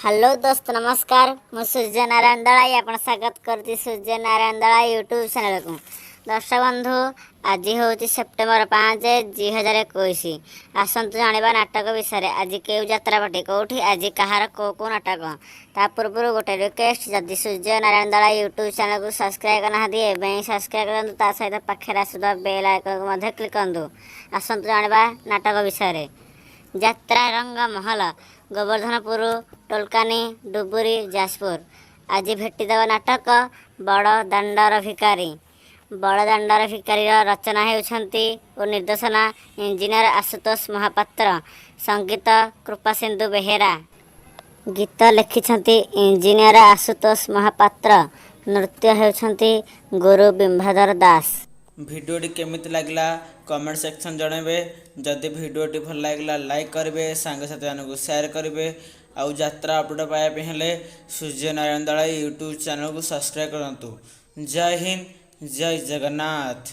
Hello ଦୋସ୍ତ, ନମସ୍କାର। ମୁଁ ସୂର୍ଯ୍ୟ ନାରାୟଣ ଦଳାଇ, ଆପଣ ସ୍ୱାଗତ କରୁଛି ସୂର୍ଯ୍ୟ ନାରାୟଣ ଦଳାଇ ୟୁଟ୍ୟୁବ୍ ଚ୍ୟାନେଲକୁ। ଦର୍ଶକ ବନ୍ଧୁ, ଆଜି ହେଉଛି ସେପ୍ଟେମ୍ବର 5, 2021। ଆସନ୍ତୁ ଜାଣିବା ନାଟକ ବିଷୟରେ। ଆଜି କେଉଁ ଯାତ୍ରା ପାର୍ଟି, କେଉଁଠି, ଆଜି କାହାର କେଉଁ କେଉଁ ନାଟକ। ତା ପୂର୍ବରୁ ଗୋଟେ ରିକ୍ୱେଷ୍ଟ, ଯଦି ସୂର୍ଯ୍ୟ ନାରାୟଣ ଦଳାଇ ୟୁଟ୍ୟୁବ୍ ଚ୍ୟାନେଲକୁ ସବସ୍କ୍ରାଇବ୍ କରିନାହାନ୍ତି, ଏବେ ହିଁ ସବସ୍କ୍ରାଇବ୍ କରନ୍ତୁ। ତା ସହିତ ପାଖରେ ଆସୁଥିବା ବେଲ୍ ଆଇକନ୍କୁ ମଧ୍ୟ କ୍ଲିକ୍ କରନ୍ତୁ। ଆସନ୍ତୁ ଜାଣିବା ନାଟକ ବିଷୟରେ। ଯାତ୍ରା ରଙ୍ଗ ମହଲ, ଗୋବର୍ଦ୍ଧନପୁର, ଟୋଲକାନି, ଡୁବୁରି, ଯାଜପୁର। ଆଜି ଭେଟିଦେବ ନାଟକ ବଡ଼ ଦାଣ୍ଡର ଭିକାରୀ। ବଡ଼ ଦାଣ୍ଡର ଭିକାରୀର ରଚନା ହେଉଛନ୍ତି ଓ ନିର୍ଦ୍ଦେଶନା ଇଞ୍ଜିନିୟର ଆଶୁତୋଷ ମହାପାତ୍ର, ସଙ୍ଗୀତ କୃପାସିନ୍ଧୁ ବେହେରା, ଗୀତ ଲେଖିଛନ୍ତି ଇଞ୍ଜିନିୟର ଆଶୁତୋଷ ମହାପାତ୍ର, ନୃତ୍ୟ ହେଉଛନ୍ତି ଗୁରୁ ବିମ୍ବାଧର ଦାସ। ଭିଡ଼ିଓଟି କେମିତି ଲାଗିଲା, କମେଣ୍ଟ ସେକ୍ସନ୍ ଜଣାଇବେ। ଯଦି ଭିଡ଼ିଓଟି ଭଲ ଲାଗିଲା, ଲାଇକ୍ କରିବେ, ସାଙ୍ଗସାଥିମାନଙ୍କୁ ସେୟାର କରିବେ ଆଉ ଯାତ୍ରା ଅପଡ଼େଟ୍ ପାଇବା ପାଇଁ ହେଲେ ସୂର୍ଯ୍ୟ ନାରାୟଣ ଦଳାଇ ୟୁଟ୍ୟୁବ୍ ଚ୍ୟାନେଲକୁ ସବସ୍କ୍ରାଇବ୍ କରନ୍ତୁ। ଜୟ ହିନ୍ଦ, ଜୟ ଜଗନ୍ନାଥ।